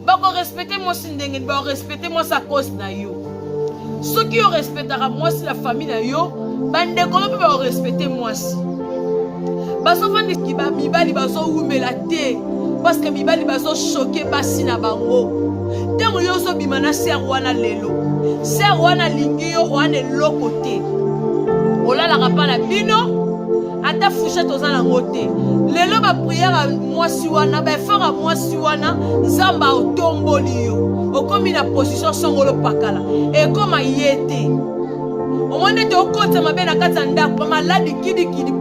Bakorespecte mwasi ndenge nini? Bakorespecte mwasi a cause na yo. Soki yo respectaka mwasi na famille na yo, bandeko no mpe bakorespecte mwasi. Bazofandisi mibali bazowumela te parce que mibali bazochoke basi na bango. Ntango yo ozobima na sere wana lelo, sere wana alingi yo wana eloko te, olalaka mpa na bino ata fourchette oza nango te. Lelo bapriere ya mwasi wana, baeffort ya mwasi wana, Nzambe aotomboli yo, okomi na position songolo pakala, ekoma ye te. Omoni ete okotisa mabe na kati ya ndako, maladi kidikidi.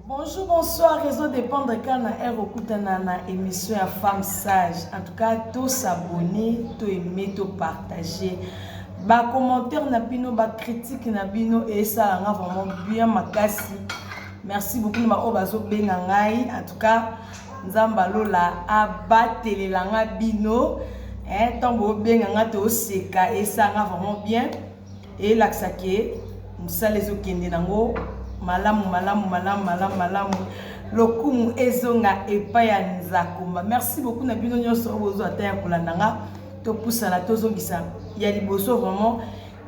Bonjour, bonsoir, réseau dépendre quand na air okutana na émission ya femme sage. En tout cas, to s'abonner, to aimer, to partager. Ba commentaire na bino, ba critique na bino et ça nga vraiment bien makasi. Merci beaucoup na ba oyo bazo benga ngai. En tout cas, Nzambe alola abatelela nga bino. Hein, tant bo benga nga to seka et ça nga vraiment bien. Elakisa ke mosala ezokende nango malamu malamu malamu malamu malamu. Lokumu ezonga epai ya Nzakomba. Merci beaucoup na bino nyonso oyo bozwa ata ya kolanda nga. Topusana tozongisa ya liboso vraiment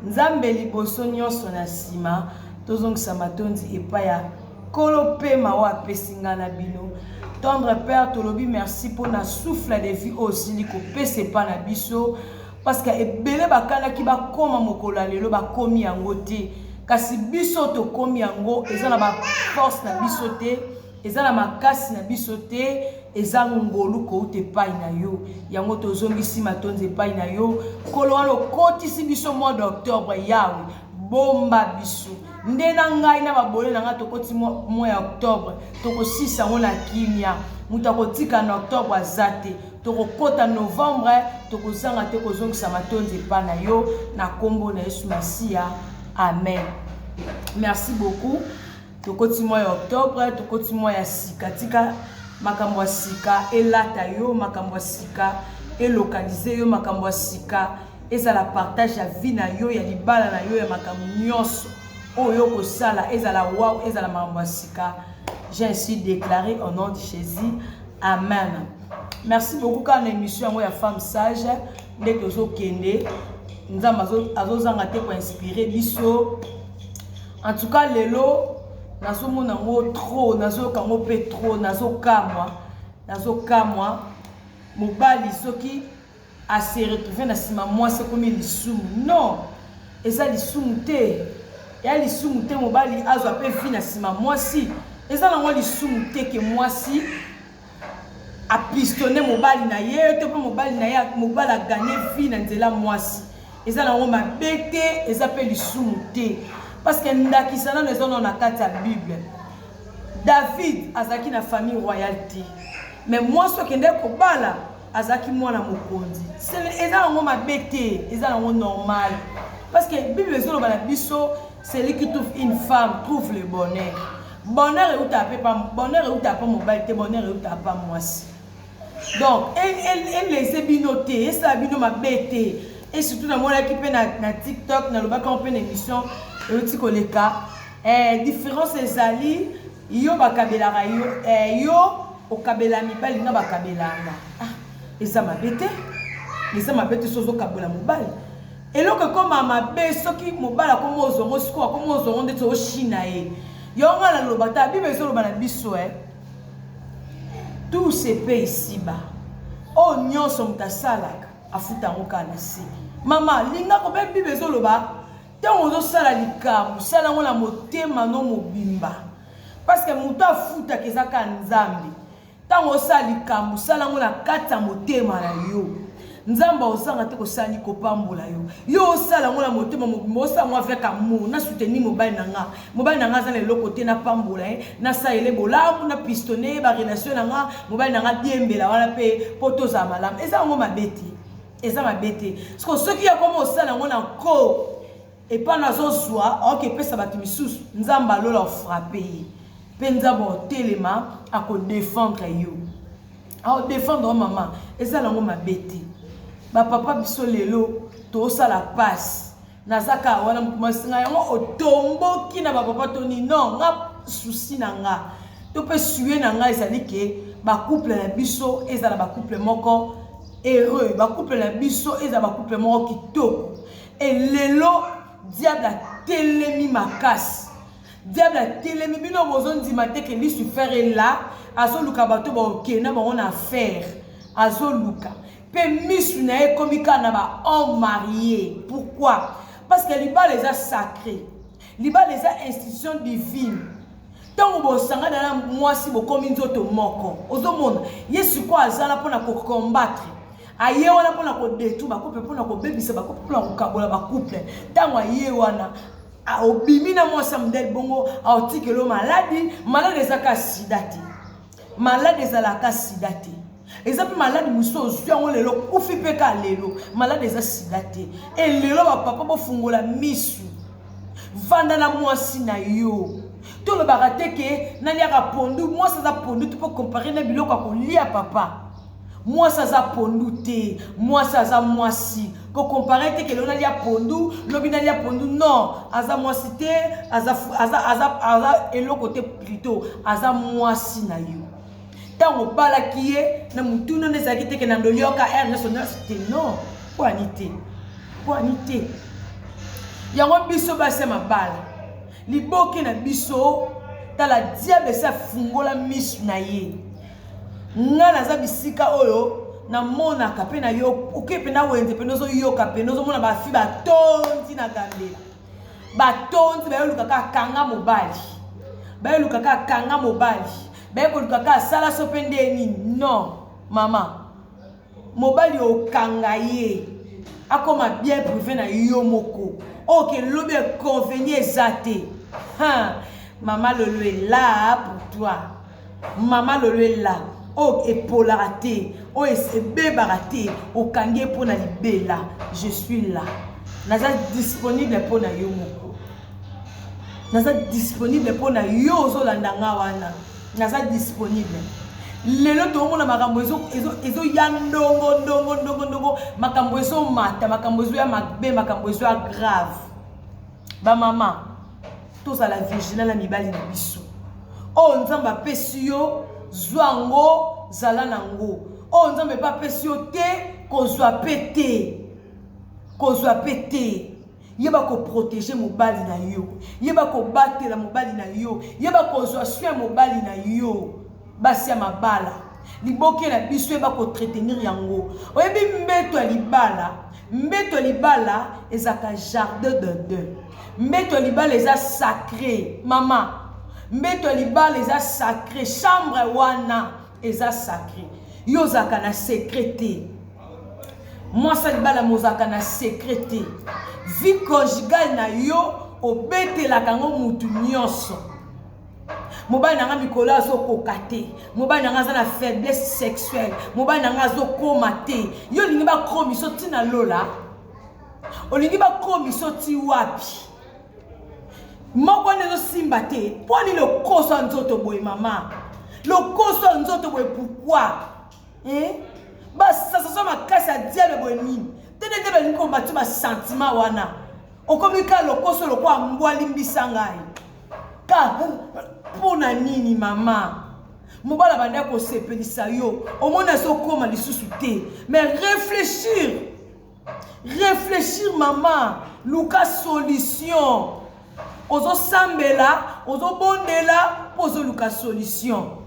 Nzambe liboso nyonso na nsima tozongisa matondi epai ya Nkolo pema oyo apesi nga na bino. Tendre Père, tolobi merci mpo na souffle de vie oyo osili kopesa epai na biso. Parce que ebele bakanaki bakoma mokolo ya lelo bakomi yango te, kasi biso tokomi yango. Eza na ba force na biso te, eza na makasi na biso te, eza ngolu kouta epai na yo. Yango tozongisi matondi epai na yo Nkolo, wana okotisi biso mois d'octobre. Yawe, bomba biso nde na ngai na babole na ngai. Tokoti mois ya octobre, tokosisa yango na kimia. Moto akotika na octobre aza te. Tokokota novembre, tokozanga te kozongisa matondi epai na yo na nkombo na Yesu Masiya, amen. Merci beaucoup. Tokoti mois ya octobre, tokoti mois ya sika. Tika makambo ya sika elata yo, makambo ya sika elokalize yo, makambo ya sika ezala partage ya vie na yo, ya libala na yo, ya makambo nyonso oyo okosala ezala wow, ezala makambo ya sika. J'ai ainsi déclaré au nom de Jésus, amen. Merci beaucoup. Kaka na émission yango ya femme sage nde tozokende. Nzambe azozanga te koinspire biso. En tout cas lelo nazomona yango trop, nazoyoka yango mpe trop, nazokamwa, nazokamwa. Mobali soki ase retrouve na nsima mwasi ekomi lisumu. Non, eza lisumu te, ya lisumu te. Mobali azwa mpe vi na nsima mwasi, eza nango lisumu te ke mwasi apistone mobali na ye to mpe mobali na ye, mobali aganye vi na nzela mwasi. Eza nango mabe te, eza mpe lisumu te, parce que ndakisa nano eza nano na kati ya Bible. David azalaki na famille royale te, mais mwasi okendeki kobala azalaki mwana mokonzi. Eza nango mabe te, eza nango normal, parce que Bible ezoloba na biso: celui qui trouve une femme trouve le bonheur. Bonheur eutaka mpe pa, bonheur eutaka pa mobali te, bonheur eutaka pa mwasi. Donc elese bino te, esala bino mabe te. Et surtout namonaki mpe na TikTok, nalobaki yango mpe na émission euti koleka. Différence ezali, yo bakabelaka yo, yo okabela mibali, nga bakabelanga. Ah, eza mabe te, eza mabe te. So ozokabola mobali, eloko ekoma mabe soki mobali akoma ozongo sikoyo, akoma ozongo ndeti oshina ye. Yango nga naloba ta Bible ezoloba na biso, tout se paie ici-bas. Oyo nyonso moto asalaka afuta yango kaka na se. Mama linga kobe, Bible ezoloba ntango ozosala likambo, sala yango na motema no mobimba, parce que moto afutaka eza kaka Nzambe. Ntango osala likambo, sala yango na kati ya motema na yo. Nzambe ozanga te kosala ni kopambola yo. Yo osala yango na motema mobimba, osala yango avec amour. Na soutenir mobali na nga, mobali na nga aza na eloko te, napambola ye, nasalele bolamu, na pistonne ye barelation na nga, mobali na nga diembela wana mpe mpo tozala malamu. Eza yango mabe te, eza mabe te. Siko soki ya koma osala yango na nko epa nazozwa aoki epesa bato misusu, Nzambe alola ofrape ye mpe Nzambe otelema akodefendre yo, akodefendre yo mama. Eza nango mabe te. Bapapa biso lelo tozosala pasi. Naza kaka wana masinga yango otomboki na bapapa toni non nga souci na nga to mpe sue na nga ezali ke bacouple na biso ezala bacouple moko heureux, bacouple na biso ezala bacouple moko kitoko. E lelo diable atelemi makasi, diable atelemi. Bino bozondima te ke Lucifer est là, azoluka bato bakokende bango na affaire, azoluka mpe misu na ye ekomi kaka na bahomme marié. Pourquoi? Parce que libala eza sacré, libala eza institution divine. Ntango bosangana na mwasi, bokomi nzoto moko. Ozomona ye sikoyo azala mpona kocombattre, aye wana mpona kodétruire bacouple, mpona kobebisa bacouple, mpona kokabola bacouple. Ntango aye wana, obimi na mwasi ya modele bongo, aotikelo maladi. Maladi ezaka sida te, maladi ezalaka sida te, eza mpe maladi mosusu ozwi yango lelo, kufi mpe ka lelo. Maladi eza sida te. E lelo bapapa, bofungola misu, vanda na mwasi na yo. Tolobaka te ke naliaka pondu. Mwasi aza pondu te mpo comparer na biloko ya kolia. Papa, mwasi aza pondu te, mwasi aza mwasi. Kocomparer te ke lelo nalia pondu, lobi nalia pondu. Non, aza mwasi te, aza, aza, aza, aza eloko te, plutôt aza mwasi na yo. Ntango obalaki ye na motuna nde ezalaki te ke na ndolioka aire nyonso nyonso te. Non, mpo ani te, mpo ani te. Yango biso basi ya mabala, liboke na biso, tala, diable esi afungola misu na ye. Nga naza bisika oyo namonaka mpe na yo oke mpe na wenze mpe ozoyoka mpe ozomona bafi batondi na gambela, batondi, bayoluka kaka kanga mobali, bayoluka kaka kanga mobali, baye koluka kaka sala so mpe nde nini. Non mama, mobali okanga ye akoma bien privé na yo moko, oyo ke lobi inconvénient eza te. Mama Lolo est là pour toi, mama Lolo est là. Oyo epolaka te, oyo ebebaka te, okangi ye mpo na libela. Je suis là, naza disponible mpo na yo moko, naza disponible mpo na yo ozolanda nga wana, naza disponible. Lelo toomona makambo ezoya ndongo ndongo ndongo ndongo, makambo ezomata, makambo ezoya mabe, makambo ezoya grave. Bamama, tozala vigilant na mibali na biso. Oyo Nzambe apesi yo, zwa yango, zala nango. Oyo Nzambe mpe apesi yo te, kozwa mpe te, kozwa mpe te. Yeba koprotéger mobali na yo, yeba kobatela mobali na yo, yeba kozwa soin mobali na yo. Basi ya mabala, liboke na biso, yeba koentretenir yango. Oyebi mbeto ya libala, mbeto ya libala ezalaka jardin d'Eden. Mbeto ya libala eza sacré, mama. Mbeto ya libala eza sacré, chambre wana eza sacré. Yo ozalaka na secret te, mwasi ya libala mozalaka na secret te. Vie conjugale na yo, obetelaka yango mutu nyonso. Mobali na nga mikolo azokoka te, mobali na nga aza na faiblesse sexuelle, mobali na nga azokoma te. Yo olingi bakomiso ntina lola, olingi bakomiso ti wapi? Moko wana ezosimba te. Mpo nini lokoso ya nzoto boye, mama? Lokoso ya nzoto boye, pourquoi, eh? Basasaso makasi ya diable boye nini te? Nde balingi kobati basentiment wana, okomi kaka lokoso lokola mbwa. Limbisa ngai ka mpo na nini, mama? Mobali abandi kosepelisa yo, omoni azokóma lisusu te. Mais réfléchir, réfléchir mama, luka solution. Ozosambela, ozobondela mpo ozoluka solution.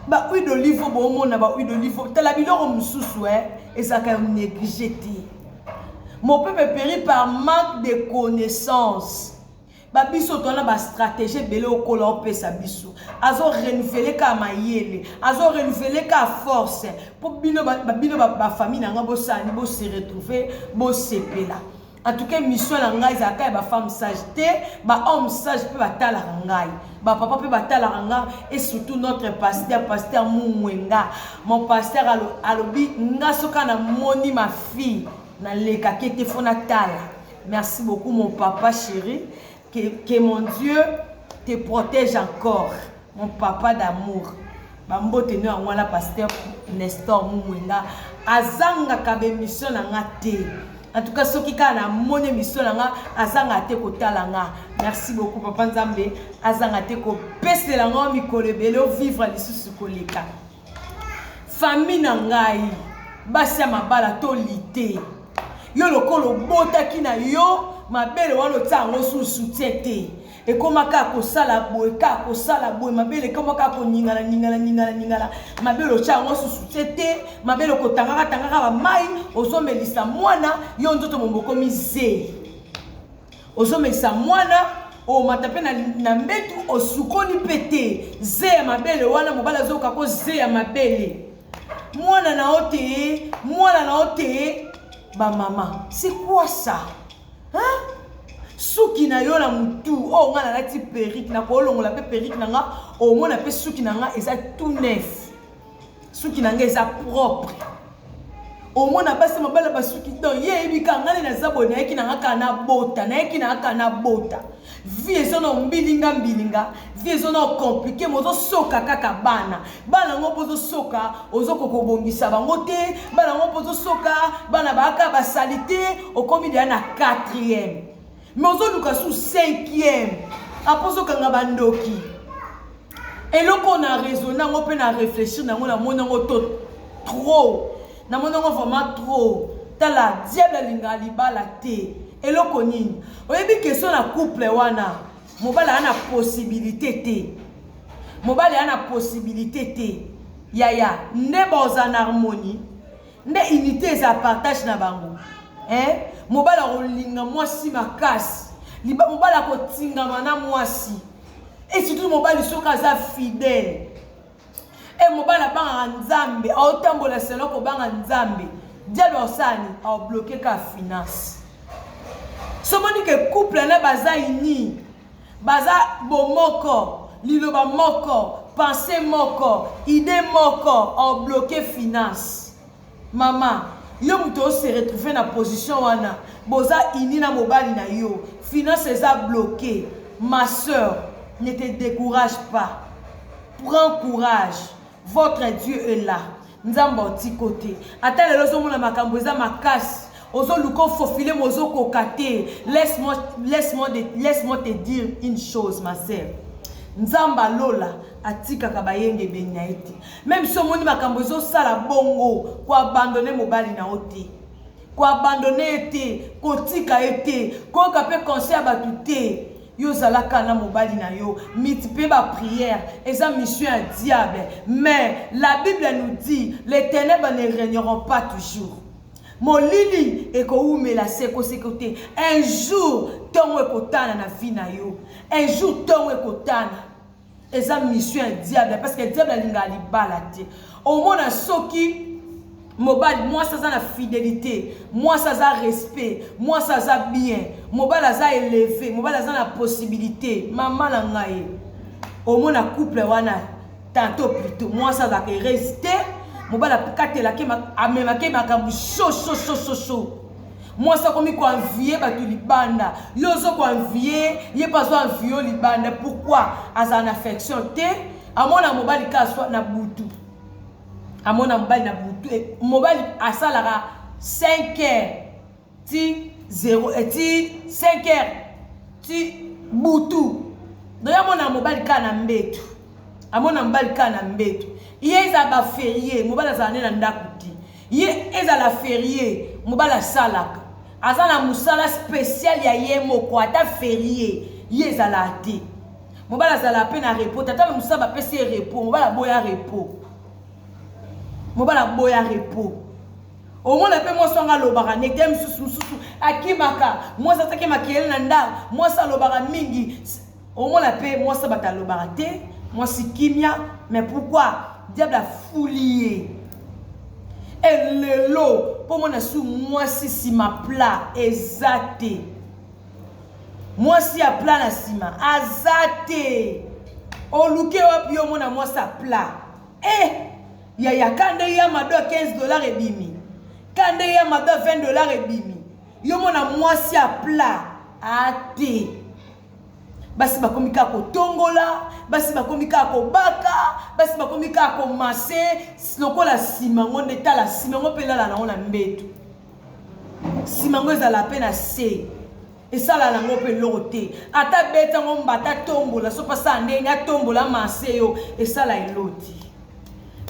Bahuile d'olive, boomona bahuile d'olive. Tala biloko mosusu ezalaka ya néglige te. Mon peuple périt par manque de connaissance. Babiso towana bastratégie ebele okola opesa biso, azorenouveler kaka mayele, azorenouveler kaka force mpo bino, bino bafamille na ngai, bosala bose retrouver, bosepela. En tout cas, mission na ngai ezalaka ya bafemme sage te, bahomme sage mpe batalaka ngai, bapapa mpe batalaka ngai, et surtout notre pasteur, pasteur Mumwenga. Mon pasteur alobi nga soki namoni ma fille, nalekaki ete fo natala. Merci beaucoup, mon papa chéri, que mon Dieu te protège encore, mon papa d'amour. Bambote no yango wana. Pasteur Nestor Mumwenga azangaka baémission na nga te. En tout cas soki kaka namoni émission na nga, azanga te kotala nga. Merci beaucoup papa. Nzambe azanga te kopesela nga mikolo ebele, ovivre lisusu koleka. Famille na ngai, basi ya mabala, toli te. Yo lokola obotaki na yo, mabele wana otia yango su soutien te, ekóma kaka kosala boye, kaka kosala boye. Mabele ekóma kaka koningana, ningana, ningana, ningana. Mabele otya yango susu tie te. Mabele okotangaka, tangaka bamai, ozomelisa mwana yo, nzoto mombokomi zei, ozomelisa mwana, omata mpe na mbetu, osukoli mpe te. Ze ya mabele wana, mobali azoyoka ko ze ya mabele mwana na yo te, mwana na yo te. Bamama, c'est quoi ça, hein? Suki na yo na mutu oyo, nga nalati perruque, nakolongola mpe perruque na nga, omona mpe suki na nga eza tout neuf, suki na nga eza propre. Omona basi mabala basuki, donc ye yebi kaka ngai nde naza boye. Nayeki na nga kaka nabota, nayeki na nga kaka nabota. Vie eza na mbilinga mbilinga, vie eza na compliqué. Mozosoka kaka bana, bana yango mpo ozosoka, ozokoka kobongisa bango te. Bana yango mpo ozosoka, bana bayaka basali te. Okomi deya na quatrième, mais ozoluka su cinquième apo ozokanga bandoki. Eloko na raisonne yango mpe na réfléchir na yango, namoni yango to trop, namoni yango vraiment trop. Tala, diable alingaka libala te. Eloko nini oyebi? Question na couple wana, mobali aya na possibilité te, mobali aya na possibilité te. Yaya nde baoza na harmonie, nde unité eza partage na bango, eh? Mobali akolinga mwasi makasi, mobali akotingama na mwasi, et surtout mobali soki aza fidèle e mobali abangaka Nzambe, aotambola selo kobanga Nzambe, diable osani aobloquer ka finance. Somoni ke couple na baza uni, baza bomoko, liloba moko, pensée moko, idée moko, aobloquer finance. Mama, yo moto ose retrouve na position wana, boza uni na mobali na yo, finance eza bloqué, ma sœur, ne te décourage pas, prends courage, votre Dieu est là. Nzambe otiko te. Ata lelo ozomona makambo eza makasi, ozoluka ofofile, mo ozokoka te, laisse-moi laisse-moi laisse-moi te dire une chose, ma sœur: Nzambe alola atikaka bayengebeni na ye te. Même si omoni makambo ezosala bongo, koabandonner mobali na yo te, koabandonner ye te, kotika ye te, koyoka mpe conseil ya bato te. Yo ozalaka na mobali na yo, multiplie baprière. Eza mission ya diable, mais la Bible nous dit: les ténèbres ne régneront pas toujours. Molili ekowumela sekoseko te. Un jour ntongo ekotana na vie na yo, un jour ntongo ekotana. Eza mission ya diable, parce que diable alingaka libala te. Omona soki mobali, mwasi aza na fidélité, mwasi aza respect, mwasi aza bien, mobali aza élevé, mobali aza na possibilité, mama na ngai, omona couple wana, tantôt plutôt mwasi azalaka heureuse te. Mobali akatelaki, amemaki makambo chaud chaud chaud chaud chaud. Mwasi akomi koenvier bato libanda. Yo ozo koenvier ye, mpe azo envier yo libanda. Pourquoi? Azala na affection te. Amona mobali kaka na butu, amona mobali na butu. Mobali asalaka 5 heures ti 0, ti 5 heures ti butu. Donc amona mobali kaka na mbetu, amona mobali kaka na mbetu. Ye ezala baférié, mobali azala nde na ndako te. Ye ezala férié, mobali asalaka, aza na mosala spécial ya ye moko. Ata férié, ye ezalaka te. Mobali azalaka mpe na repos te. Ata na mosala bapesi ye repos, mobali aboya repos, mobali aboya repos. Omona mpe mwasi wango alobaka nete mosusu mosusu akimaka mwasi, ataki makelele na ndako, mwasi alobaka mingi. Omona mpe mwasi bato alobaka te, mwasi kimia. Mais pourquoi? Diable afuli ye. Elelo mpo mona su mwasi nsima plat eza te, mwasi ya plat na nsima aza te. Oluke wapi yo omona mwasi ya plat? E yaya, ka nde ya mado ya 15 $ ebimi, ka nde ya mado ya 20 $ ebimi. Yo mona mwasi ya plat ate. Basi bakomi kaka kotongola, basi bakomi kaka kobaka, basi bakomi kaka komase lokola nsima ngo nde. Tala nsima ngo mpe lala nango na mbeto. Nsima yango ezala mpe na se. Esala nango mpe eloko te. Ata beta yango mbata atombola soki asala ndenge atombola amase yo esala eloko te.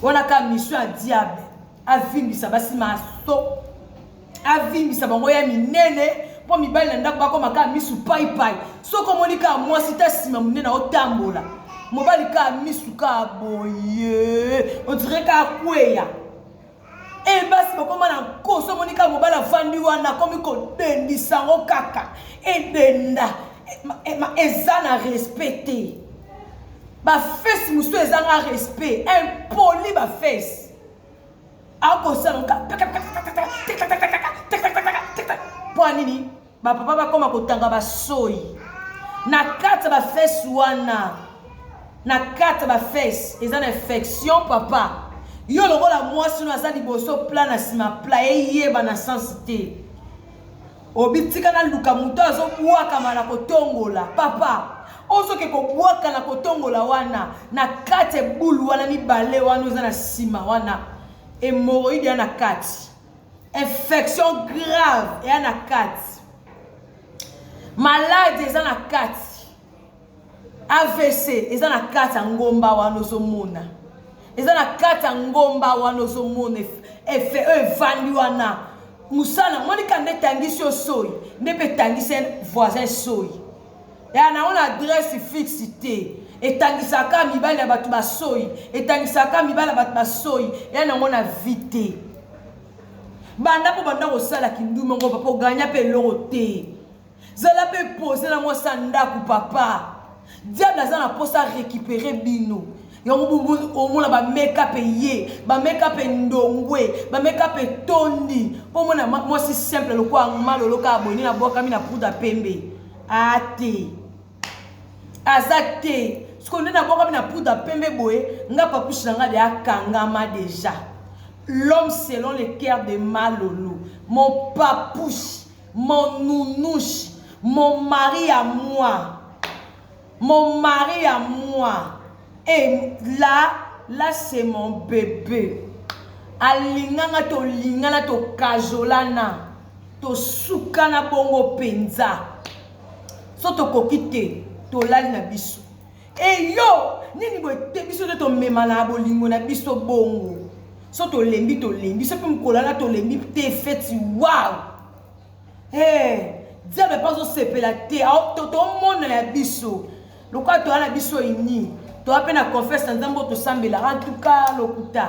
Wana kaka mission ya diable avimbisa basi maso avimbisa bango ya minene mpo mibali na ndako bakoma kaka misu paipai. Soki omoni kaka mwasi ta nsima monene aotambola mobali kaka misu kaka boye on dirait kaka kweya. E basi bakoma na nkoso omoni kaka mobali avandi wana akomi kodendisa yango kaka edenda eza na respect te. Bafesi mosusu ezanga respect, impoli bafesi akosala mpo nini? Bapapa bakoma kotanga basoyi na kati ya bafesi wana, na kati ya bafesi eza na infection. Papa yo lokola mwasi no aza liboso pla na nsima pla eyeba na sense te, obitika naluka moto azobwakama na kotongola. Papa ozoke kobwaka na kotongola wana na kati ebulu wana mibale wana oza na nsima wana hemoroïde ya na kati, infection grave eya na kati, malade eza na kati, AVC eza na kati ya ngomba wana ozomona, eza na kati ya ngomba wana ozomona efe oyo evandi wana mosala monika nde etangisi yo soyi nde mpe etangisi voisin soyi ya nango na adresse fixe te, etangisaka mibali ya bato basoyi, etangisaka mibali ya bato basoyi ya nango na vie te. Banda mpo banda kosala kindumba ngo papa oganya mpe eloko te, zala mpe pose na mwasi ya ndako papa. Diable aza na mposa récupérer bino yango omona bameka mpe ye bameka mpe ndongwe bameka mpe tondi mpo omona mwasi simple lokola malolo kaka boye nde nabwakami na poudre pembe ate aza te. Sikoyo nde nabwakami na poudre pembe boye nga papuche na nga de akangama deja. L'homme selon le cœur de Malolo, mon papouche, mon nounouche, mon mari à moi, mon mari à moi. Et là, là c'est mon bébé. Alinganga tolingana tokajolana tosukana bongo penza. So tokoki te tolali na biso. Eyo nini boye te biso nde tomemana na bolingo na biso bongo. So tolembi tolembi so mpe mokolo wana tolembi te feti wow. Hey, diable mpe azosepela te tomona ya biso lokola toya na biso ini toya mpe na confiance na nzambe oyo tosambelaka. En tout cas lokuta,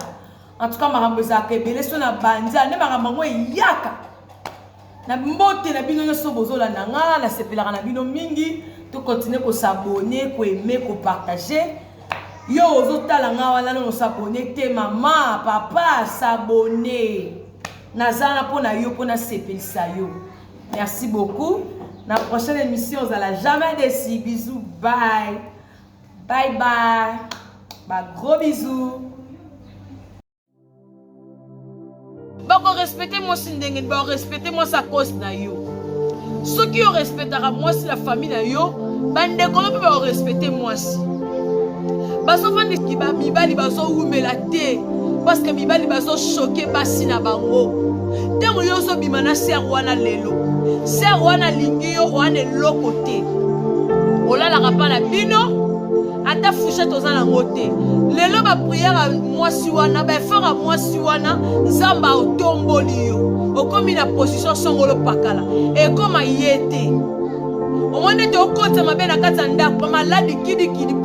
en tout cas makambo ezalaka ebele so na banza nde makambo yango eyaka na mbote na bino nyonso bozolanda nga, nasepelaka na bino mingi. Tokontinue kosabone, koaime, kopartage. Yo ozotala nga wana nano osabone te, mama papa sabone, naza na mpo na yo mpo nasepelisa yo. Merci beaucoup, na prochaine émission ozala jamais déçu. Bisous, bye bye bye, ba gros bisous. Bakorespecte mwasi ndenge nini? Bakorespecte mwasi a cause na yo. Soki yo respectaka mwasi na famille na yo, bandeko no mpe bakorespecte mwasi. Bazofandisi mibali bazowumela te parce que mibali bazochoke basi na bango. Ntango yo ozobima na ser wana lelo, ser wana alingi yo wana eloko te, olalaka mpa na bino ata fourchette oza nango te. Lelo bapriere ya mwasi wana, baeffort ya mwasi wana, nzambe otomboli yo, okomi na position songolo pakala, ekoma ye te. Omoni ete okotisa mabe na kati ya ndako, maladi kidikidi.